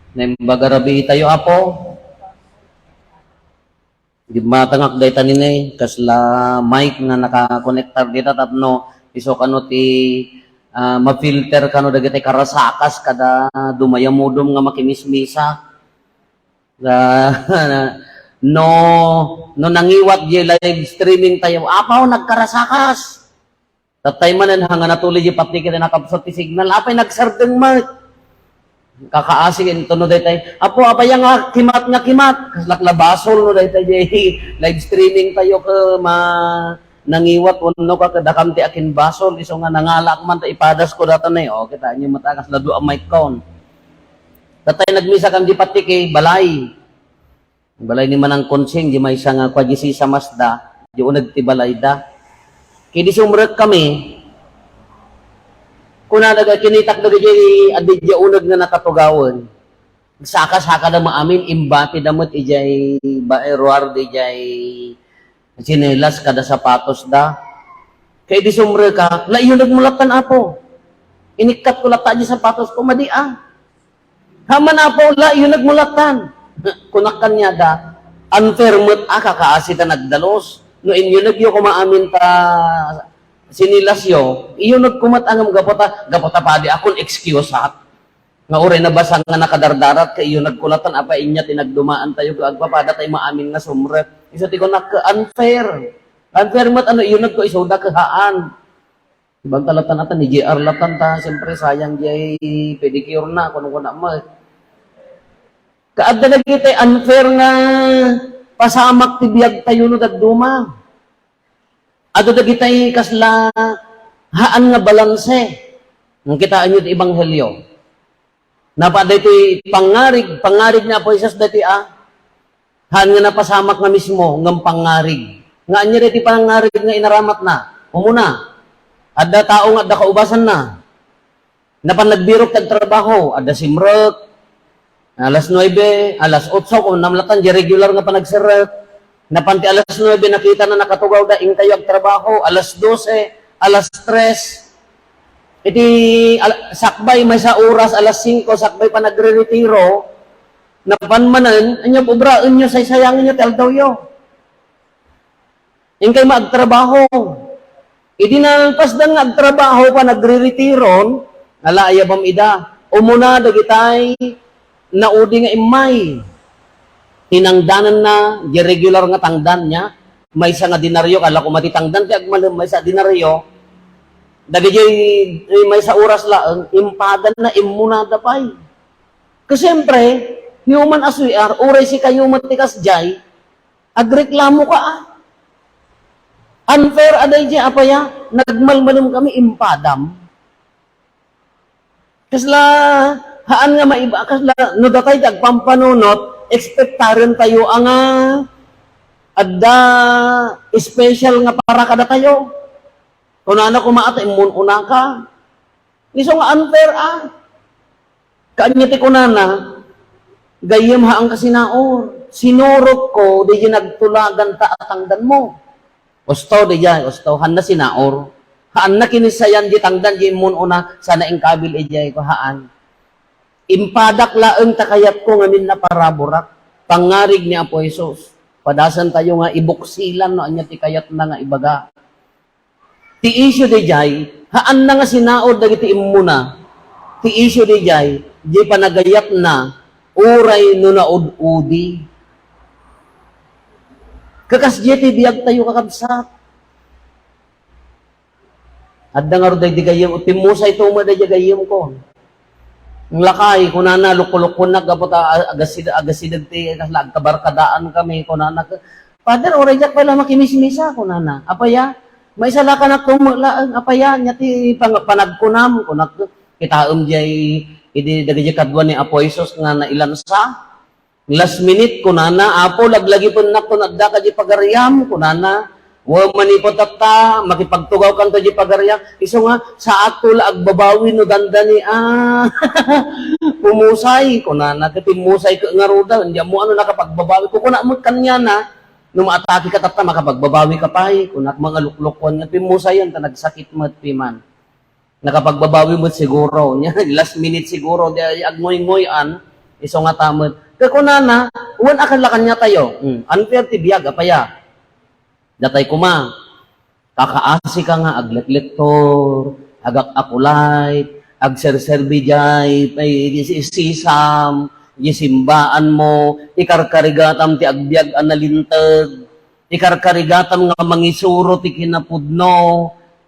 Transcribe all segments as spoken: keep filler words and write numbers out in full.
Naimbag a rabii tayo, Apo. Gimmatangak dayta nini, kasla mic nga nakakonektar dita tapno isu kano ti, ah, mafilter kano dagiti karasakas kada dumayamudom nga makimismisa. Ah, no, no nangiwat di live streaming tayo, "Apo, nagkarasakas." Tatay manen, hanga natuli di pati ket nakabsat ti signal. Apay nagsardeng met. Kakaasi ket inton no daytay, "Apo, apay nga kimat nga kimat?" Kaslak la basol no daytay di live streaming tayo ket ma-, nangiwat wenno ka, ket dakam ti akin basol, isu nga nangalaak man ta ipadasko datan eh. O, kitaenyo met a kasla dua a mic kon. Tatay nagmisa kan di pati ket balay. Balay ni Manang Konsing, di maysa nga kua di sisa Mazda, di uneg ti balayda. Ket idi sumrek kami, kunada nga kinitak dagiti adda idiay uneg nga nakatugawen. Saka-sakada maamin, imbatida met idiay ba-, ruar di idiay tsinelas kada sapatosda. Ket idi sumrek ka, "La, iyunegmo lattan, Apo. Inikkatko latta di sapatosko, madi a." "Haan man, Apo, la, iyunegmo lattan." Kunak kaniada, "Unfair met a kakaasi ta nagdalus. No inyunegyo koma amin ta sinilasyo, iyunegko met a ngem gapu ta, gapu ta padi a kon excuse-ak. Nga uray nabasa nga nakadardarat ket iyunegko lattan, apay inya ti nagdumaan tayo ket agpapada tay maamin nga sumrek." Isu ti kunak, "Unfair. Unfair met a no iyunegko isuda ket haan." Ibang ta lattan, atan ni J R lattan ta, siyempre, sayang diay pedicure na, kuno kuna met. Kaadda dagiti unfair nga pasamak ti biag tayo no dadduma. Adda dagiti kasla haan nga balanse. Ang kitaenyo ti ebanghelio. Napa daytoy pangngarig, pangngarig ni Apo Jesus daytoy a, haan nga napasamak nga mismo, ngem pangngarig. Nga ania daytoy pangngarig nga inaramatna? Umuna, adda tao nga adda kaubasanna. Napan nagbirok ti agtrabaho, adda simrek, alas nuebe, alas otso, kung namlatan, di regular nga panagserrek. Napan ti alas nuebe, nakita na nakatugawda, inkayo agtrabaho, alas dose, alas tres. Iti al-, sakbay maysa oras, alas singko, sakbay pa nagreretiro, napan manen, anya obraenyo, saysayangenyo ti aldawyo. Inkay maagtrabaho. Idi nalpasdan nga agtrabaho pa, nagriritiron, nalaayabam ida. Umuna dagitay naudi nga immay. Tinangdananna, di regular nga tangdan niya. Maysa nga denaryo, kala ko mati tangdan ti agmalem, maysa a denaryo. Dagiti maysa oras laeng, impadanna, immunada pay. Kasi siyempre, human as we are, uray sikayo met ti kasdiay, agreklamo ka, ah. Unfair a daydiay, apaya, nagmalmalem kami, impadam. Kasla, haan nga maiba, kasla, no datay ti agpampanunot, ekspektaren tayo a nga adda special nga para kadatayo. Kunana koma a ta immun-una ka. Isu nga unfair, ah. Kaanya ti kunana, gayyem haan ka sinaur. Sinurotko, di nagtulagan ta atangdanmo. Usto, di jay, usto, haanna sinaur. Haanna kinisayan di tangdan di immun-una, sana inkabil ijay ko, haan. Impadak laeng ta kayatko ngamin na paraburak. Pangngarig ni Apo Jesus. Padasan tayo nga ibuksilan no anya ti kayatna nga ibaga. Ti issue dayjay, haanna nga sinaur dagiti immuna. Ti issue dayjay, di panagayatna, uray no naud-udi. Kakas diay ti biag tayo, kakabsat. Adda ngarud daydi gayyem, timmusay to met daydi gayyem ko. Ang lakay, kunana, lukko-lukkonak, gapu ta, a-, agasid-, agasideg ti, kasla agkabarkadaan kami, kunana, "Father, uray diak pay la makimismisa," kunana. "Apaya, maisalakan ako met laeng, apaya, nya ti pang-, panagkunam," kunak, kitaem jay, idi dagiti kadua ni Apo Jesus nga nailansa. Last minute, kunana, "Apo, laglagipennak ton adda ka di pagariam," kunana. "Wen, manipud tatta, makipagtugawkanto di pagariam." Isu nga, "Saatko la agbabawi no dandani, ah." Pumusay, kunana, ket pimmusay ket ngaruda, "Diammo ano nakapagbabawi?" Kukuna met kaniana, "No maatake ka tatta, makapagbabawi ka pay," kunak, mangaluklukwan nga pimmusayan, ta nagsakit met piman. Nakapagbabawi met siguro. Nya, last minute siguro, di ay agngoy-ngoy-an. Isu nga ta met. Kakunana, wen a kalla kaniatayo. Hmm, unfair ti biag, apaya. Datay koma, kakaasi ka nga agleklektor, agak-akulay, agserserbi jay, ay, di si-, sisam, di simbaanmo, ikarkarigatam ti agbiag a nalinteg, ikarkarigatam nga mangisuro ti kinapudno,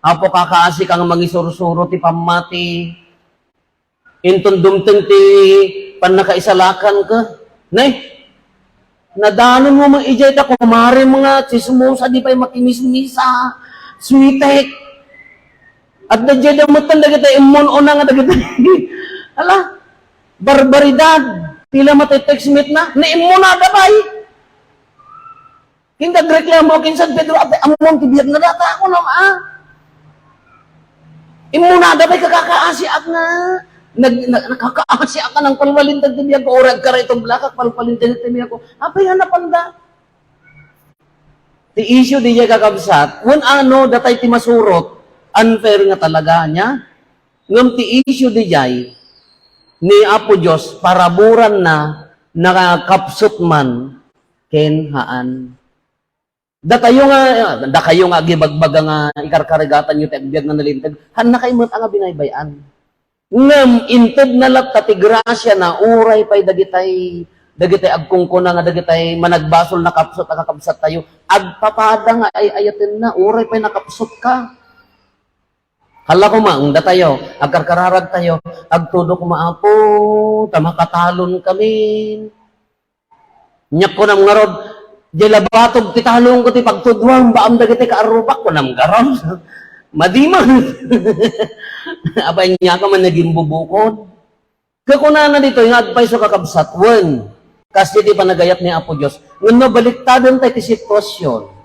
apo kakaasi ka nga mangisursuro ti pammati. Inton dumteng ti pannakaisalakan ka, ne? Nadanon mo man ijay ta kumare mga tsismosa, di pay makimismisa, switek. At da jay damutan dagiti immun una nga dagiti. Ala, barbaridad. Pila mati text meet na? Ni immunada pay. Kinta agreklamo ken San Pedro, "Apay, ammom ti biag na data, ako nam, ah." Immunada pay kakakaasiak nga. Nag-, na-, nakakaasiak nga nang palpalintag ti biag ko, uray agkara ito blakak, palpalintag ti biag ko. Apay nga napanda? Ti issue di jay kakabsat, wen ano, datay ti masurot, unfair nga talaga niya. Ngem ti issue di jay, ni Apo Dios, paraburan na, nakakapsut man, ken haan. Datayo nga, dakayo nga agibagbaga nga ikarkarigatanyo ti agbiag nga nalinteg, haannakayo met a nga binaybay-an. Ngem inted na latta ti grasya na, uray pay dagitay, dagitay agkungkuna nga dagitay managbasol nakapsut a kakabsattayo, agpapada nga ay-ayatenna, uray pay nakapsutka. Hala koma, eng datayo, agkarkararagtayo, agtudok koma, Apo, ta makatalon kami. Nya kunam ngarud, "Diay la batog ti talongko ti pagtudwam, baam dagiti kaarrubak," kunam ngarud. Madi man. Apay, nia ka man nagimbubukod. Kakunana ditoy nga advice, kakabsat, wen, kas iti panagayat ni Apo Dios. Ngem no baliktaden tay ti sitwasyon.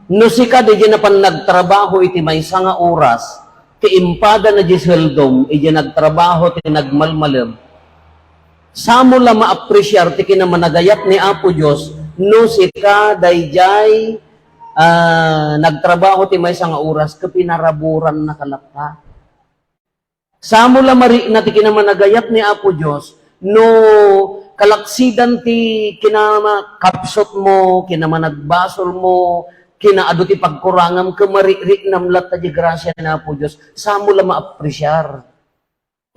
No sika, daydiay napan nagtrabaho iti maysa nga oras, ti impada na di sueldom, idiay nagtrabaho ti nagmalmalem, samo la maapresiar ti kinamanagayat ni Apo Dios, no sika, daydiay, ah, nagtrabaho ti maysa nga oras, ket pinaraburan na ka latta. Samo la marikna ti kinamanagayat ni Apo Dios, no kalaksidan ti kinamakapsutmo, kinamanagbasolmo, kinaadu ti pagkurangam, ket marikriknam latta di grasia ni Apo Dios, samo la maapresiar.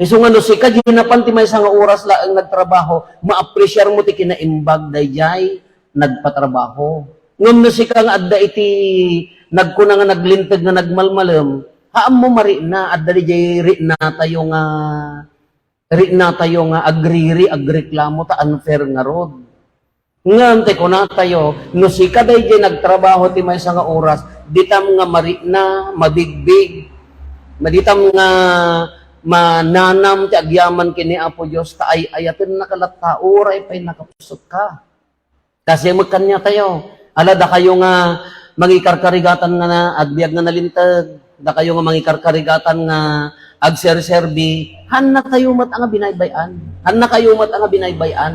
Isu nga no sika, di napan ti maysa nga oras laeng nagtrabaho, maapresiarmo ti kinaimbag daydiay nagpatrabaho. Ngem no sika nga adda iti nagkuna nga naglinteg nga nagmalmalem, haanmo marikna, adda diay riknatayo nga, riknatayo nga agriri, agreklamo, ta unfair ngarud. Ngem ti kunatayo, no sika daydiay nagtrabaho ti maysa nga oras, ditam nga marikna, mabigbig, maditam nga mananam ti agyaman ken ni Apo Dios, ta ay-ayatenna ka latta, uray pay nakapsutka. Kasi met kaniatayo. Ala, dakayo nga mangikarkarigatan nga na, agbiag nga nalinteg, dakayo nga mangikarkarigatan nga agserserbi, haannatayo met a nga binaybay-an. Haannakayo met a nga binaybay-an.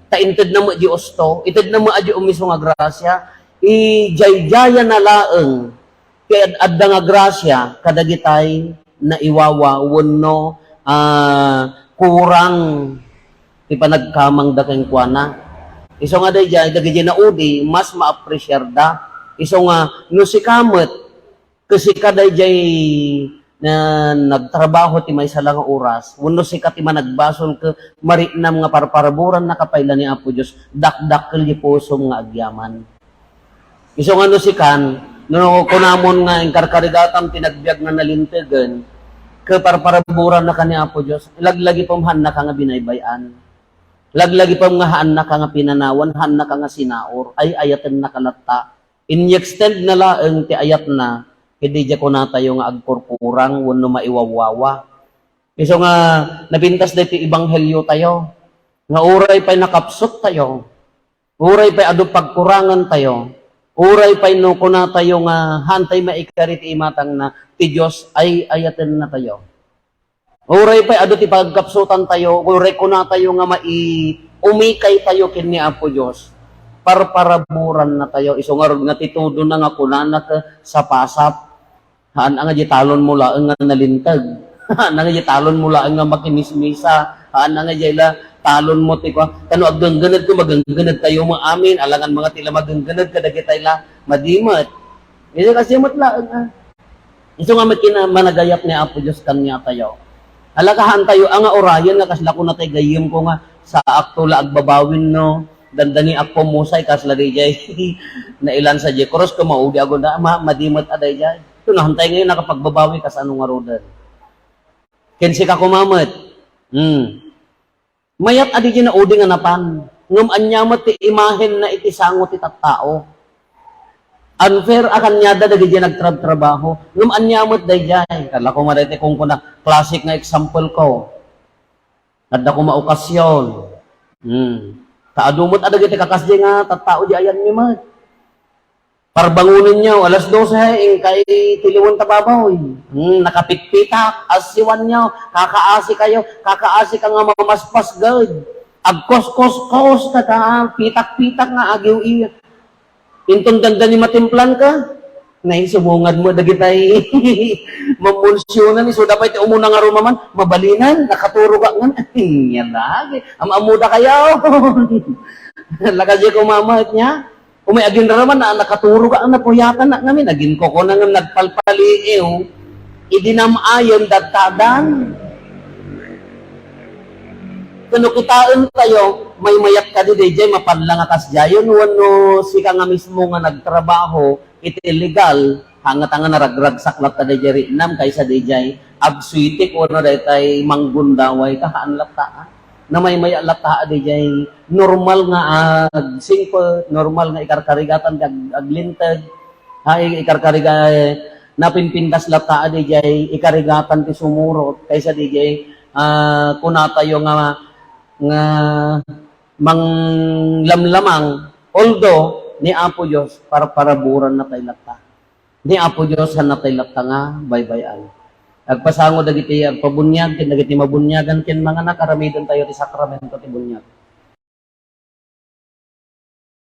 Ta intedna met di usto, itedna met a di umiso nga grasia, ijayajayan na laeng, ket ad-, adda nga grasia kadagitay naiwawa wenno, ah, kurang ti panagkamangda kenkuana. Isu nga daydiay, dagiti naudi, mas maapresiarda. Isu nga, no sika met, ket sika daydiay na nagtrabaho ti maysa la nga oras, wenno sika ti managbasol ket mariknam nga parparaburannaka pay la ni Apo Dios, dakdakkel ti pusom nga agyaman. Isu nga no sikan, no kunamon nga inkarkarigatam ti nagbiag nga nalintegen, ket parparaburannaka ni Apo Dios, laglagipem haannaka nga binaybay-an. Laglagipem nga haannaka nga pinanawan, haannaka nga sinaur, ay-ayatennaka latta. Ini-extend na laeng ti ayatna, ket daydiay kunatayo nga agkurkurang wenno maiwawawa. Isu nga napintas daytoy ebangheliotayo, nga uray pay nakapsuttayo, uray pay adu pagkurangantayo, uray pay no kunatayo nga haantay maikari ti imatangna, ti Dios ay-ayatennatayo. Uray pay adu ti pagkapsutantayo, uray kunatayo nga mai-, umikaytayo ken ni Apo Dios, parparaburannatayo. Isu ngarud nga ti tudona nga kunana ket sapasap, haan a nga di talonmo laeng nga nalinteg. Haan a nga di talonmo laeng nga makimismisa. Haan na nga jay la, talon mo ti kua. Kano aggenggened ko, maggenggened tayo mo amin. Alangan mga ti la maggenggened kadagitay la. Madimet. Iti kasi met laeng, ah. Isu nga met kina-, managayat ni Apo Dios kaniatayo. Alakahan tayo, a nga urayen nga kasla kuna tay gayyem ko nga, saak to la agbabawin no, dandani ak pumusay, kasla di jay. Nailan sa jay. Cross ko maudi ago na, ma-, madimet a day jay. Ito na, hantay ngayon nakapagbabawi, kas ano nga rodan. Ken sika kumamet. Hmm. Mayat a di jay naudi nga napan. Ngem ania met ti imahenna iti sango ti tattao. Unfair a kaniada dagiti nagtrabtrabaho. Ngem ania met dayjay. Kala ko nga daytoy kunkuna, classic nga example ko. Adda koma okasyon. Hmm. Ta adu met a dagiti kakasdiay nga tattao di ayanmi met. Parbangonenyo, alas dose, inkay tiliwen ta baboy. Hmm, nakapitpitak, asiwanyo, kakaasi kayo, kakaasi ka nga mamaspasged. Agkoskoskos ka ta, pitak-pitak nga agiw-iyo. Inton dandani matimplan ka, nay, sumungad mo dagitay mamunsionan, isuda pay ti umuna nga rumaman, mabalinan, nakaturog ak ngan. Ania lagi, am-ammoda kayo. Lakas di kumamat niya. Umay aginraman na, nakaturog ak, napuyatan ak ngamin. Aginkukuna nga nagpalpaliiw, idi nam-ayen, dattadan. Kano kitaen tayo, maymayat kadi dayjay, mapan la nga kasdiayon, wenno sika nga mismo nga nagtrabaho, iti legal, hangatanga naragragsak latta dayjay rinnam, kaysa dayjay, agsuitik, wenno daytay manggundaway, kahaan latta, ah. Namaymaya latta a dayjay normal nga agsingpet, normal nga ikarkarigatan ti ag-, aglinteg. Ha, i-, ikarkariga-, napinpintas latta a dayjay ikarigatan ti sumurot kaysa dayjay, ah, kunatayo nga, nga manglamlamang. Although, ni Apo Dios, parparaburan na tayo latta. Ni Apo Dios, han natay latta nga baybay-an. Agpasango dagiti agpabuniag, ken dagiti mabuniagan, ken manganak, aramiden tayo ti sakramento ti buniag.